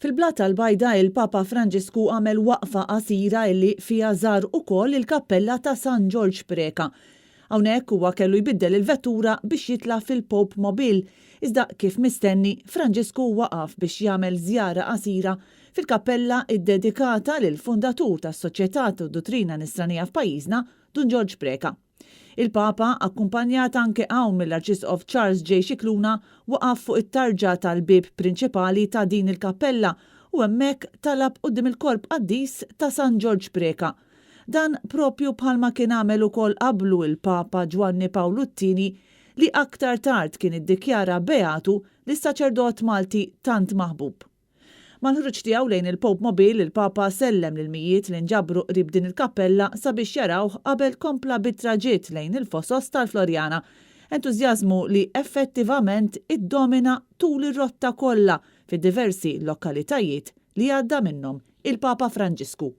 Fil-Blata l-Bajda il-Papa Franġisku għamel waqfa qasira illi fiha żar ukoll il-kappella ta' San Ġorġ Preca. Hawnhekk huwa kellu jbiddel il-vettura biex jitla' fil-Pope Mobile, iżda kif mistenni, Franġisku waqaf biex jagħmel żjara qasira fil-kappella ddedikata lill-fundatur tas-Soċjetà tad-Duttrina Nisranija f'pajjiżna, Dun Ġorġ Preca. Il-Papa, akkumpanjat anke hawn mill-Arċisqof Charles J. Scicluna, waqaf fuq it-tarġa tal-bieb prinċipali ta' din il-kappella u hemmhekk talab quddiem il-korp qaddis ta' San Ġorġ Preca. Dan propju bħalma kien għamel ukoll qablu l-Papa Ġwanni Pawlu t-Tieni li aktar tard kien iddikjara beatu lis-saċerdot Malti tant maħbub. Mal-ħruġ tiegħu lejn il-Pope Mobile, il-Papa sellem lill-mijiet li nġabru qrib din il-kappella sabiex jarawh qabel kompla bit-traġitt lejn il-Fosos tal-Floriana. Entużjażmu li effettivament iddomina tul ir-rotta kollha fid-diversi lokalitajiet li għadda minnhom il-Papa Franġisku.